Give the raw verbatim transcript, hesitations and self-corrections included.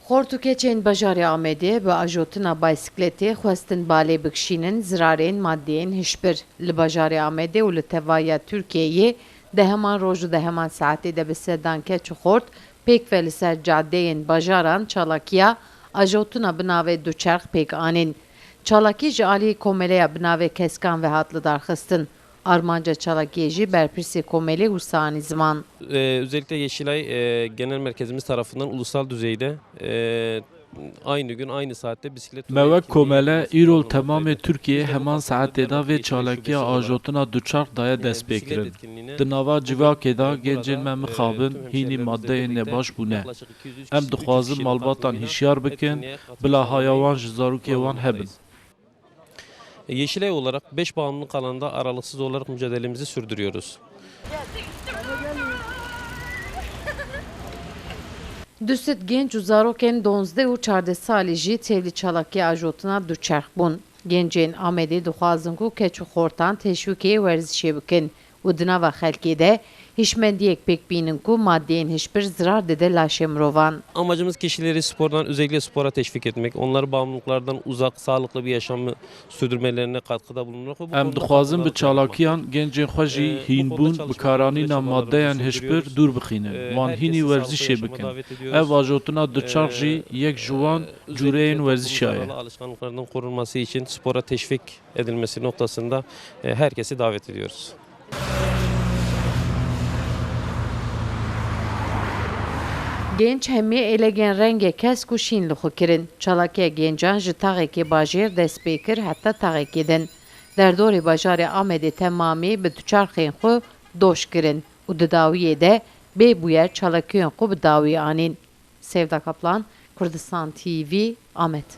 Xort û keçên bajarê Amedê bi ajotina baysikletê xwestin balê bikişînin zirarên madeyên hişbir. Li bajarê Amedê û li tevahiya Tirkiyeyê di heman roj û di heman saetê de bi sedan keç û xort pêk ve li ser cadeyên bajaran çalakiya ajotina bi navê Duçerx pêk anîn. Çalakî ji alî komeleya bi navê Keskan ve hat lidarxistin. Armanca çalakiyê jî berpirsê komelê wisa anî ziman. Ee, özellikle Yeşilay e, Genel Merkezimiz tarafından ulusal düzeyde e, aynı gün aynı saatte bisiklet Me wek komele îro li temamê Tirkiyeyê heman saetê de vê çalakiya ajotina Duçerx daye destpêkirin. Di nava civakê de gencên me mixabin hînî madeyên nebaş bûne. Em dixwazin malbatan hişyar bikin, bila haya wan ji zarokê wan hebin. Yeşilay olarak beş bağımlılık alanında aralıksız olarak mücadelemizi sürdürüyoruz. Du sed genç û zarokên duwazdeh û çardeh salî jî tevlî çalakiya ajotina Duçerx bûn. Gencên Amedê dixwazin ku keç û xortan teşwîkê werzişê bikin û di nava xelkê de hişmendiyek pêk bînin ku madeyên hişbir zirar dide laşê mirovan. Amacımız kişileri spordan, özellikle spora teşvik etmek, onları bağımlılıklardan uzak, sağlıklı bir yaşamı sürdürmelerine katkıda bulunmak. Em dixwazin bi çalakiyan gencên xwe jî hînbûn bi karanîna madeyan hişbir dûr bixînin, wan hînî werzişê bikin. Ev ajotina Duçerx jî yek ji wan cûreyên werzişa ye. Alışkanlıklardan korunması için spora teşvik edilmesi noktasında e, herkesi davet ediyoruz. Genç hemî êlegên rengê kesk û şîn li xwe kirin. Çalakiya gencan ji taxekê bajêr dest pê kir heta taxekê din. Derdorê bajarê Amedê temamî bi duçarxên xwe doş kirin û di dawiyê de bê bûyer çalakiyên xwe bi dawî anîn. Sevda Kaplan, Kurdistan T V, Amed.